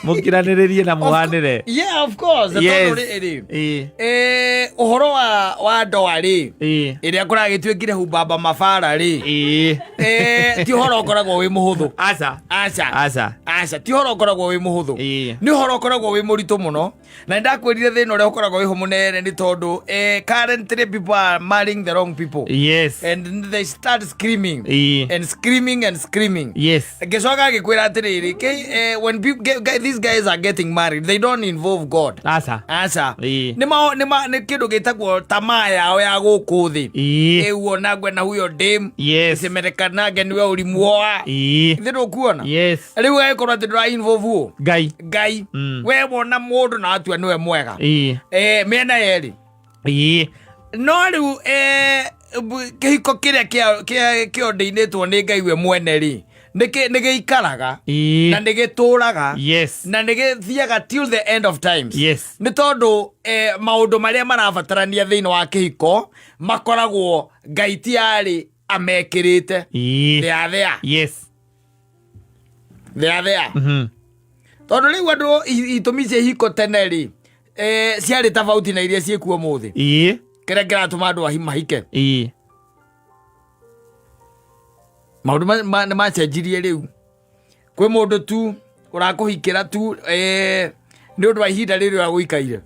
Mũkiranĩrĩrie na mũhanĩre. Yeah, of course. Yes. Tondũ rĩrĩ, ũhoro wa ndoa rĩ, ĩrĩa kũragĩtuĩkire hubaba mabara rĩ, ti ũhoro ũkoragwo wĩ mũhũthũ. Aca. Aca. Aca. Aca, ti ũhoro ũkoragwo wĩ mũhũthũ. Nĩ ũhoro ũkoragwo wĩ mũritũ mũno, na nĩ ndakwĩrire thĩna ũrĩa ũkoragwo wĩho mũnene nĩ tondũ currently people are marrying the wrong people and they start screaming and screaming and screaming. Ngĩcoka ngĩkwĩra atĩrĩrĩ, when people, these guys are getting married, they don't involve God. Aca. Aca. Nĩ kĩndũ gĩtagwo tamaa yao ya gũkũ thĩ. Ĩuonagwe na huyo dame, isemerekanage niwe ulimuoa. Ithe ndũkuona? Rĩu agĩkorwo atĩ ndũra involve ũ? Ngai. Ngai. We wona mũndũ na atua nĩwe mwega. Mĩena yerĩ. No rĩu kĩhiko kĩrĩa kĩordainĩtwo nĩ Ngai we mwene rĩ, nĩ gĩikaraga na nĩ gĩtũraga na nĩ gĩthiaga till the end of times. Nĩ tondũ maũndũ marĩa marabatarania thĩinĩ wa kĩhiko makoragwo Ngai tiarĩ amekĩrĩte. They are there. They are there. Tondũ rĩu andũ itũmi cia ihiko tene rĩ, ciarĩ tofauti na iria ciĩkuo ũmũthĩ. Kĩrĩa kĩratũma andũ mahike. Maũndũ nĩ macenjirie rĩu. Kwĩ mũndũ tu ũrakũhikĩra tu, nĩ ũndũ wa ihinda rĩrĩ agũikaire.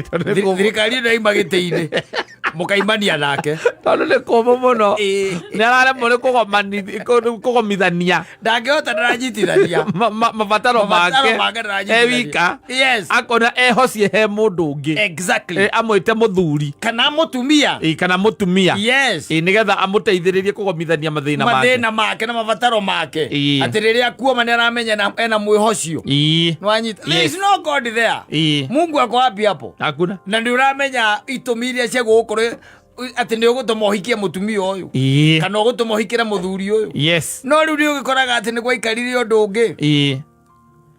Tondũ nĩ kũmũ. Thirikari ĩno yaima gĩtĩ-inĩ, mũkaimania nake. Tondũ nĩ kũmũ mũno. Nĩ araremwo nĩ kũgomithania. Ndangĩhota, ndaranyitithania. Mabataro Mabataro make make ndaranyitithania. e wika. Akona ehocie he mũndũ ũngĩ. Amwĩte mũthuri. Kana mũtumia. Kana mũtumia. Nĩgetha amũteithĩrĩrie kũgomithania mathĩna make. Mathĩna make na mabataro make. Atĩ rĩrĩa kuoma nĩ aramenya ena mwĩhocio. Nĩwanyita? There is no God there. Mungu ako wapi hapo? Hakuna. Na nĩ ũramenya itũmi iria cia gũgũkorwo atĩ nĩ ũgũtũma ũhikie mũtumia ũyũ. Kana ũgũtũma ũhikĩre mũthuri ũyũ. No rĩu nĩ ũgĩkoraga atĩ nĩ gwaikarire ũndũ ũngĩ.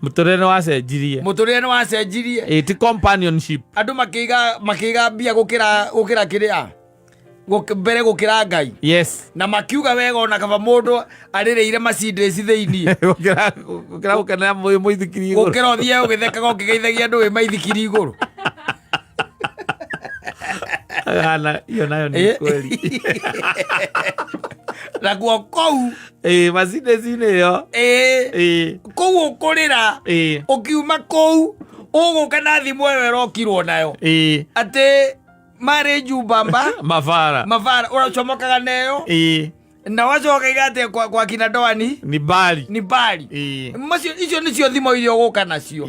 Mũtũrĩre nĩ wacenjirie. Mũtũrĩre nĩ wacenjirie. Ti companionship. Andũ makĩiga mbia gũkĩra kĩrĩa? Mbere gũkĩra Ngai. Na makiuga wega ona kaba mũndũ arĩrĩire Mercedes thĩiniĩ. Gũkĩra gũkenera mũithikiri igũrũ. Gũkĩra ũthiĩ ũgĩthekaga ũkĩgeithagia andũ wĩ maithikiri igũrũ. Hana, hiyo nayo ni kweli. Nakuo kũu. Mercedes-inĩ ĩyo. Kũu ũkũrĩra. Ũkiuma kũu ũgũka na thimũ ĩyo ĩrokirwo nayo. Atĩ marĩ njumbamba. Mabara. Mabara ũracomokaga nayo. Na wacoka iga atĩ kwa kina ndoani. Ni mbali. Ni mbali. Macio, icio nĩcio thimũ iria ũgũka nacio.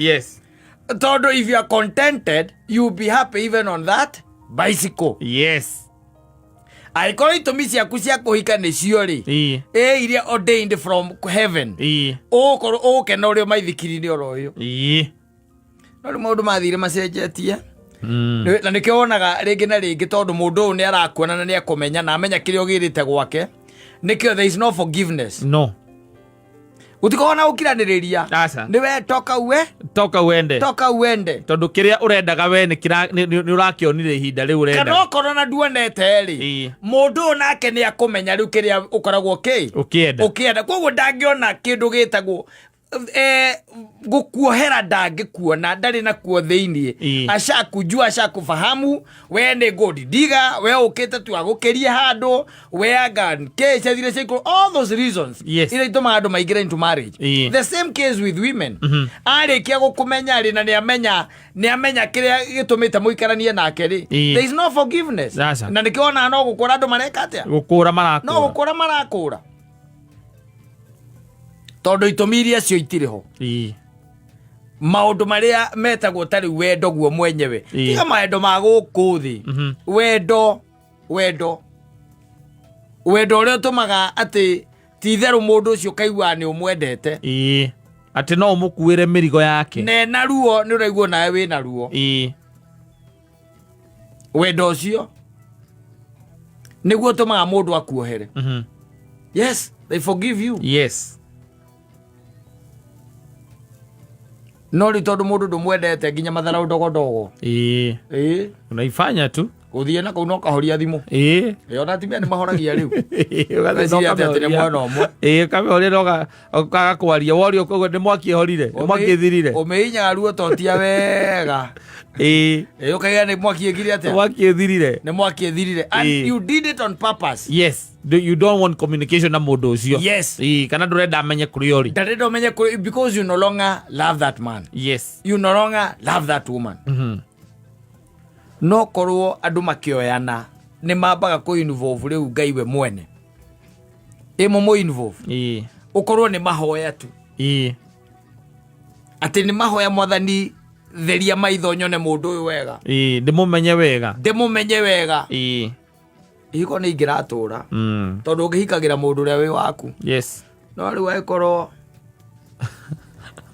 Tondũ if you are contented, you will be happy even on that bicycle. Angĩkorwo itũmi ciaku cia kũhika nĩcio rĩ, iria ordained from heaven, ũgũkorwo ũgũkena ũrĩ o maithikiri-inĩ oro ũyũ. No rĩu maũndũ mathire macenjetie. Na nĩkĩo wonaga rĩngĩ na rĩngĩ tondũ mũndũ ũyũ nĩ arakuona na nĩ akũmenya na amenya kĩrĩa ũgĩrĩte gwake. Nĩkĩo there is no forgiveness. No. Gũtikoragwo na gũkiranĩrĩria. Aca. Nĩ we toka uwe. Toka uende. Toka uende. Tondũ kĩrĩa ũrendaga we nĩ ũrakĩonire ihinda rĩu ũrenda. Kana okorwo na nduonete rĩ, mũndũ ũyũ nake nĩ akũmenya rĩu kĩrĩa ũkoragwo Ũkĩenda. Ũkĩenda. Koguo ndangĩona kĩndũ gĩtagwo, gũkuohera ndangĩkuona, ndarĩ nakuo thĩiniĩ. Ashakujua, ashakufahamu, we nĩ gold digger, we ũkĩte tu agũkĩrie handũ, we anga kĩ ciathire cia igũrũ, all those reasons iria itũmaga andũ maingĩre into marriage. The same case with women. Arĩkia gũkũmenya rĩ, na nĩ amenya kĩrĩa gĩtũmĩte mũikaranie nake rĩ, there is no forgiveness. Aca. Na nĩkĩo wonaga no gũkũra andũ mareka atĩa? Gũkũra marakũra. No gũkũra marakũra. Tondũ itũmi iria cio itirĩ ho. Maũndũ marĩa metagwo ta rĩu wendo guo mwenyewe. Tiga maendo ma gũkũ thĩ. Wendo, wendo. Wendo ũrĩa ũtũmaga atĩ ti itherũ mũndũ ũcio ũkaigua nĩ ũmwendete. Atĩ no ũmũkuĩre mĩrigo yake. Na ena ruo nĩ ũraigua nawe wĩna ruo. Wendo ũcio nĩguo ũtũmaga mũndũ akuohere. Yes, they forgive you. No rĩu tondũ mũndũ ndũmwendete nginya matharau ndogondogo. Unaifanya tu. Gũthiĩ na kũu no kahoria thimũ. Ĩĩ. Ĩ, ona atumia nĩ mahoragia rĩu. Ũgathiĩ Meciria atĩ atĩ nĩ mwena ũmwe. Ĩĩ, ũkamĩhoria na ũkaga kwaria, woria ũkauga nĩ mwaki ĩhorire, nĩ mwaki ĩthirire. Ũmĩhinyaga ruo totia wega. Ĩĩ. Ĩ, ũkaiga nĩ mwaki ĩkire atĩa? Mwaki ĩthirire. Nĩ mwaki ĩthirire. And Ĩĩ. you did it on purpose. Yes. You don't want communication na mũndũ ũcio. Yes. Ĩĩ, kana ndũrenda amenye kũrĩa ũrĩ. Ndarenda ũmenye because you no longer love that man. Yes. You no longer love that woman. No korwo andũ makĩoyana nĩ mambaga kũ involve rĩu Ngai we mwene. Ĩ mũmũ involve. Ĩĩ. Ũkorwo nĩ mahoya tu. Ĩĩ. Atĩ nĩ mahoya mwathani theria maitho nyone mũndũ ũyũ wega. Ĩĩ, ndĩmũmenye wega. Ndĩmũmenye wega. Ĩĩ. Ihiko nĩ ingĩratũra. Tondũ ũngĩhikagĩra mũndũ ũrĩa wĩ waku. Yes. No rĩu angĩkorwo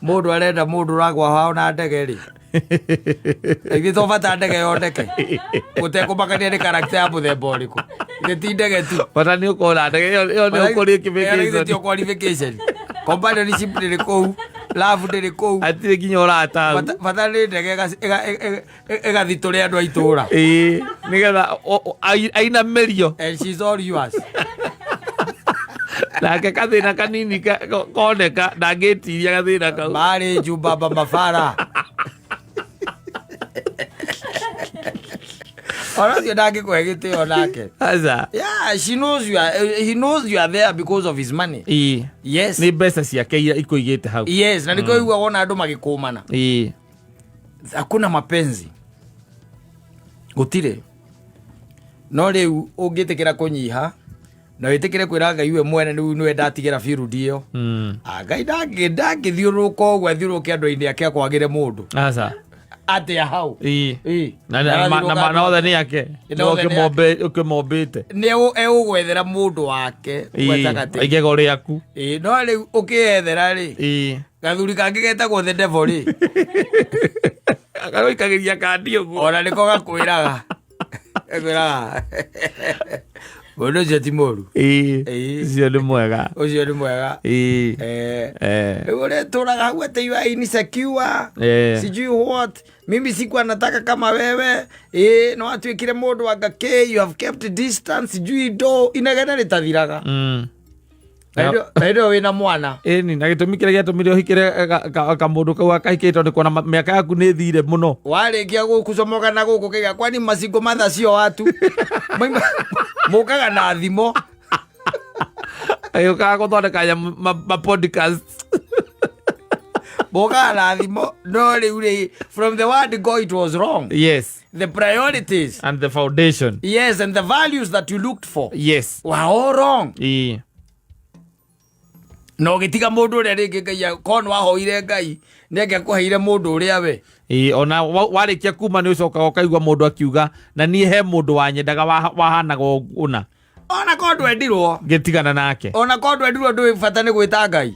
mũndũ arenda mũndũ ũragwa hao na ndege rĩ, ithuĩ to bata ndege yoneke gũtekũmakania nĩ karakta ya mũthemba ũrĩkũ, ithe ti ndege tu. Bata nĩ ũkorwo na ndege ĩyo, ĩyo nĩ Ĩyo qualification. Qualification, companionship ndĩrĩ kũu, love ndĩrĩ kũu. Hatirĩ nginya ũrata hau. Bata nĩ ndege ĩgathitũre andũ a itũũra. Ĩĩ, nĩgetha ainamĩrio. And she's all yours. Nake kathĩna kanini koneka ndangĩtiria gathĩna kau. Marĩ njubaba mabara ona ũcio ndangĩkũhe gĩtĩo nake. Aca. Yeah, she knows you are, he knows you are there because of his money. Ĩĩ. Yes. Nĩ mbeca ciake iria ikũigĩte hau. Yes, na nĩkĩo ũiguaga wona andũ magĩkũmana. Ĩĩ. Hakuna mapenzi. Gũtirĩ. No rĩu ũngĩtĩkĩra kũnyiha na wĩtĩkĩre kwĩra Ngai we mwene rĩu nĩwe ndatigĩra field ĩyo. Ah, Ngai ndangĩthiũrũrũka ũguo athiũrũrũke andũ-inĩ ake akwagĩre mũndũ. Aca. Atĩa hau? Ĩĩ. Ĩĩ. Na othe nĩ ake. Na othe nĩ ake. Ũkĩmombĩte. Nĩ egũgwethera mũndũ wake gatagatĩ. Igego rĩaku. Ĩĩ, no rĩu ũkĩyethera rĩ, Ĩĩ. gathuri kangĩ getagwo the devil rĩ, Agaikagĩria kandi ũguo. Ona nĩko gakwĩraga. Gakwĩraga. Mũndũ ũcio ti mũru. Ĩĩ. Ĩĩ. Ũcio nĩ mwega. Ũcio nĩ mwega. Ĩĩ. Rĩu ũrĩa tũraga hau atĩ you are insecure. Sijui what. Mimi sikuwa nataka kama wewe. No atuĩkire mũndũ anga kĩ, you have kept distance, sijui ndo inegene rĩtathiraga. Na hĩndĩ ĩyo wĩna mwana. Ĩni, na gĩtũmi kĩrĩa gĩatũmire ũhikĩre kamũndũ kau akahikĩte nĩ kuona mĩaka yaku nĩ ĩthire mũno. Warĩkia gũcomoka na gũkũ kĩga, kwani macingo matha cio watu. Maima, mũkaga na thimo. Agĩũkaga gũthondeka nyamũ, ma podcast. Mũkaga na thimo. No rĩu rĩ, from the word go it was wrong. Yes. The priorities. And the foundation. Yes, and the values that you looked for. Yes. Were all wrong. Ĩĩ. Na ũgĩtiga mũndũ ũrĩa rĩngĩ Ngai korwo nĩ wahoire Ngai, nĩ angĩakũheire mũndũ ũrĩa we. Ĩĩ, ona warĩkia kuma nĩ ũcokaga ũkaigua mũndũ akiuga, na niĩ he mũndũ wanyendaga wahanaga ũna. Ona korwo ndwendirwo. Ngĩtigana nake. Ona korwo ndwendirwo ndũĩ bata nĩ gwĩta Ngai.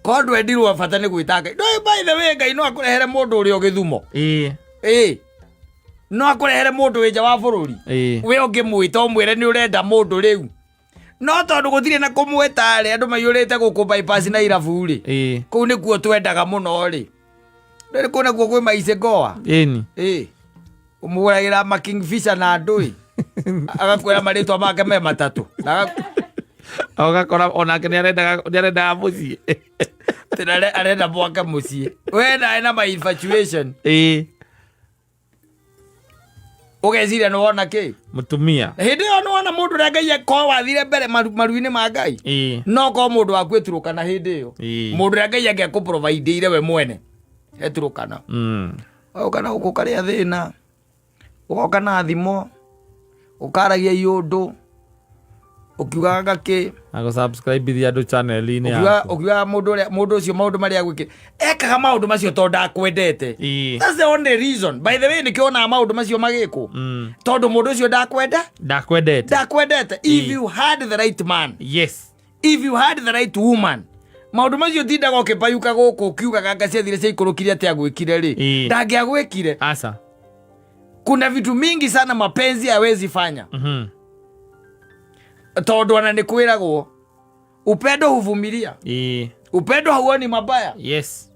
Korwo ndwendirwo bata nĩ gwĩta Ngai. No, by the way, Ngai no akũrehere mũndũ ũrĩa ũgĩthumo. Ĩĩ. Ĩĩ. No akũrehere mũndũ wĩ nja wa bũrũri. Ĩĩ. We ũngĩmwĩta ũmwĩre nĩ ũrenda mũndũ rĩu. No tondũ gũtirĩ na kũmwĩta rĩ, andũ maiyũrĩte gũkũ bypass na irabu rĩ. Ĩĩ. Kũu nĩkuo twendaga mũno rĩ. Rĩrĩ kũu nakuo kwĩ maice goa. Ĩni. Ĩĩ. Ũmũgũragĩra ma Kingfisher na andũ ĩ. Agakwĩra marĩtwa make me matatũ. Na Ũgakora onake nĩarendaga mũciĩ. Tena arenda mwake mũciĩ. We nawe na ma infatuation. Ĩĩ. Ũgeciria nĩ wona kĩ? Mũtumia. Hĩndĩ ĩyo nĩ wona mũndũ ũrĩa Ngai akorwo wathire mbere maru-inĩ ma Ngai. Ĩĩ. No korwo mũndũ waku eturũkana hĩndĩ ĩyo. Ĩĩ. Mũndũ ũrĩa Ngai angĩakũprovideire we mwene. Eturũkana. Ũgoka na gũkũ ũkarĩa thĩna. Ũgoka na thimo. Ũkaragia iũndũ. Ũkiugaga kĩ? Na gũ-subscribe andũ channel-inĩ yaku. Ũkiugaga mũndũ ũcio maũndũ marĩa agwĩkĩre. Ekaga maũndũ macio tondũ ndakwendete. Ĩĩ. That's the only reason. By the way, nĩkĩo wonaga maũndũ macio magĩkwo. Tondũ mũndũ ũcio ndakwenda? Ndakwendete. Ndakwendete. If Ĩĩ. you had the right man. Yes. If you had the right woman. Maũndũ macio tindaga ũkĩpayuka gũkũ ũkiugaga anga ciathire ciaikũrũkire atĩ agwĩkire rĩ. Ĩĩ. Ndangĩagwĩkire. Aca. Kuna vitu mingi sana mapenzi hawezi fanya. Tondũ ona nĩ kwĩragwo upendo huvumilia. Ĩĩ. Upendo hauoni mabaya. Yes.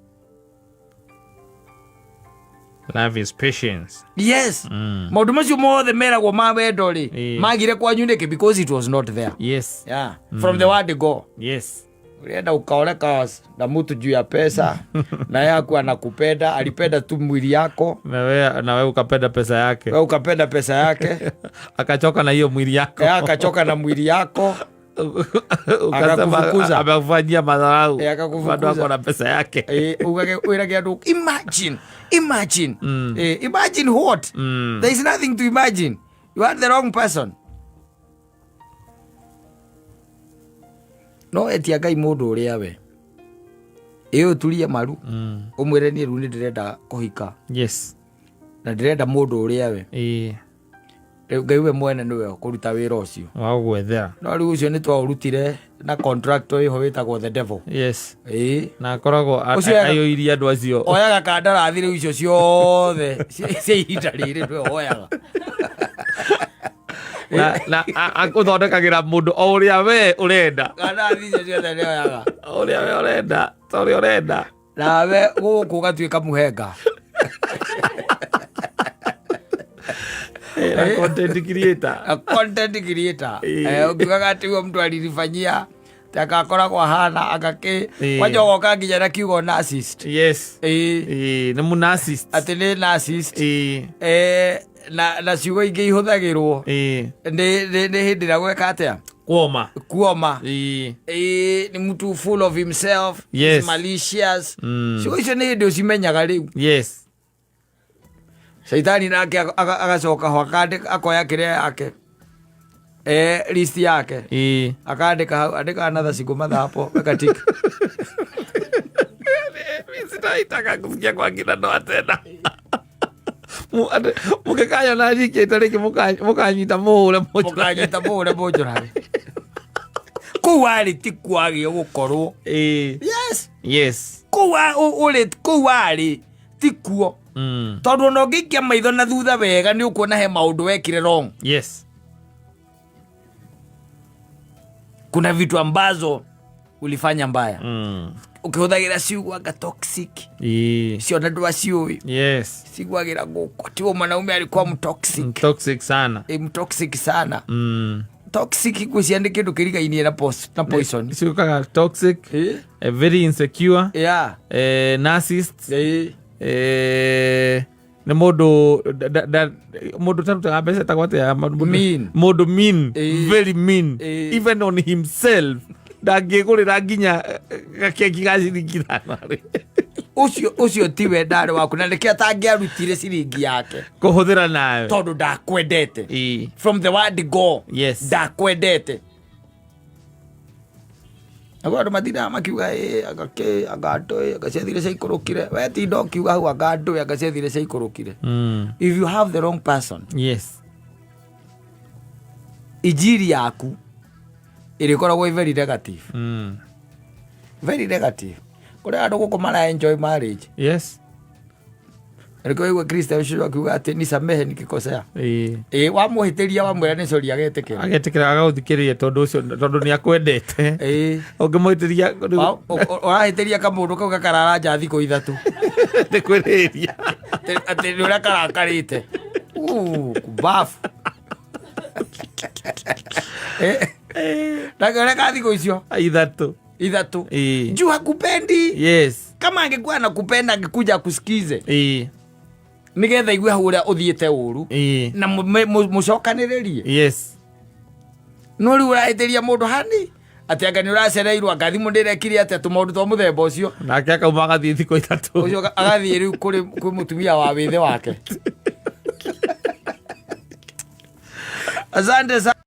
Love is patience. Yes, maũndũ macio mothe meragwo ma wendo rĩ, magire kwanyu nĩkĩ? Because it was not there. Yeah. From the word go. Ulienda ukaoleka na mtu juu ya pesa, na yeye hakuwa anakupenda, alipenda tu mwili yako. Na we ukapenda pesa yake. Wewe ukapenda pesa yake. Akachoka na hiyo mwili yako. Yeye akachoka na mwili yako. Ukasema Akakufukuza. amekufanyia madharau. Akakufukuza. Bado ako na pesa yake. Wĩrage andũ, imagine, imagine. Imagine what? There is nothing to imagine. You are the wrong person. No etia Ngai mũndũ ũrĩa we ĩ ũturie maru, ũmwĩre niĩ rĩu nĩ ndĩrenda kũhika na ndĩrenda mũndũ ũrĩa we. Rĩu Ngai we mwene nĩwe ũkũruta wĩra ũcio. Wa gũgwethera. No rĩu ũcio nĩ twaũrutire na contractor ĩho wĩtagwo the devil. Na akoragwo Ũcio aiyũirie andũ acio. Oyaga kandarathi rĩu icio ciothe cia ihinda rĩrĩ nĩwe oyaga. Na akũthondekagĩra mũndũ o ũrĩa we ũrenda. Kandarathi icio ciothe nĩ oyaga. O ũrĩa we ũrenda, ta ũrĩa ũrenda. Nawe gũkũ ũgatuĩka mũhenga. Na content creator. A content creator. Ũkiugaga atĩ huyo mtu alinifanyia takakoragwo ahana agakĩ kwanja ũgoka nginya na kiugo narcissist. Nĩ mũ narcissist. Atĩ nĩ narcissist. Na ciugo ingĩ ihũthagĩrwo nĩ hĩndĩ ĩrĩa gweka atĩa? Kuoma. Kuoma. Nĩ mtu full of himself. Is malicious. Ciugo icio nĩ hĩndĩ ũcimenyaga rĩu. Caitani nake agacoka ho akandĩka, akoya kĩrĩa yake. List yake. Akandĩka hau, andĩka another single mother hapo, weka tick. Mimi sitaitaka kusikia kwa kina Noah tena. Mũngĩkanyona njikĩte rĩngĩ mũkanyita mũhũre mũnjũrage. Mũkanyita mũhũre mũnjũrage. Kũu warĩ ti kwagĩa gũkorwo. Yes. Kũu ũrĩ, kũu warĩ ti kuo. Tondũ ona ũngĩikia maitho na thutha wega nĩ ũkuona he maũndũ wekire wrong. Kuna vitu ambazo ulifanya mbaya. Ukihũthagĩra ciugo anga toxic. Ciona ndwaciũĩ. Ciguagĩra gũkũ. Tiwo mwanaume alikuwa mtoxic. Mtoxic sana. Mtoxic sana. Toxic ngwĩciria nĩ kĩndũ kĩrigainie na na poison. Ciũkaga toxic, very insecure, narcissist, nĩ mũndũ mũndũ ũtarutaga mbeca etagwo atĩa? Mean. Mũndũ mean, very mean. Even on himself. Ndangĩgũrĩra nginya gakeki ga ciringi 5 rĩ. Ũcio tiwe ndarĩ waku, na nĩkĩo atangĩarutire ciringi yake. Kũhũthĩra nawe. Tondũ ndakwendete. From the word go. Ndakwendete. Naguo andũ matindaga makiuga, anga kĩ, anga ndũĩ, anga ciathire ciaikũrũkire. We tinda ũkiuga hau, anga ndũĩ, anga ciathire ciaikũrũkire. If you have the wrong person, injiri yaku ĩrĩkoragwo ĩ very negative. Very negative. Kũrĩ andũ gũkũ mara enjoy marriage. Nĩkĩo waigua Kristo ũcio akiuga atĩ nisamehe nikikosea. Wamũhĩtĩria wamwĩra nĩ sorry agetĩkĩra. Agetĩkĩra agagũthikĩrĩria tondũ ũcio, tondũ nĩ akwendete. Ũngĩmũhĩtĩria, rĩu Ũrahĩtĩria kamũndũ kau gakarara nja thikũ 3. Nĩ kwĩrĩria. Atĩ nĩ ũrĩa karakarĩte. Kubafu. Na kĩrĩa ka thikũ icio? 3. 3. Juu hakupendi. Kama angekuwa anakupenda angekuja akusikize. Nigetha igue hau ũrĩa ũthiĩte ũru. Na mũcokanĩrĩrie. No rĩu ũrahĩtĩria mũndũ hani atĩ anga nĩ ũracereirwo, anga thimũ ndĩrekire atĩa, tũmaũndũ twa mũthemba ũcio. Nake akauma agathiĩ thikũ 3. Ũcio agathiĩ rĩu kwĩ mũtumia wa wĩthĩ wake. Asante sana.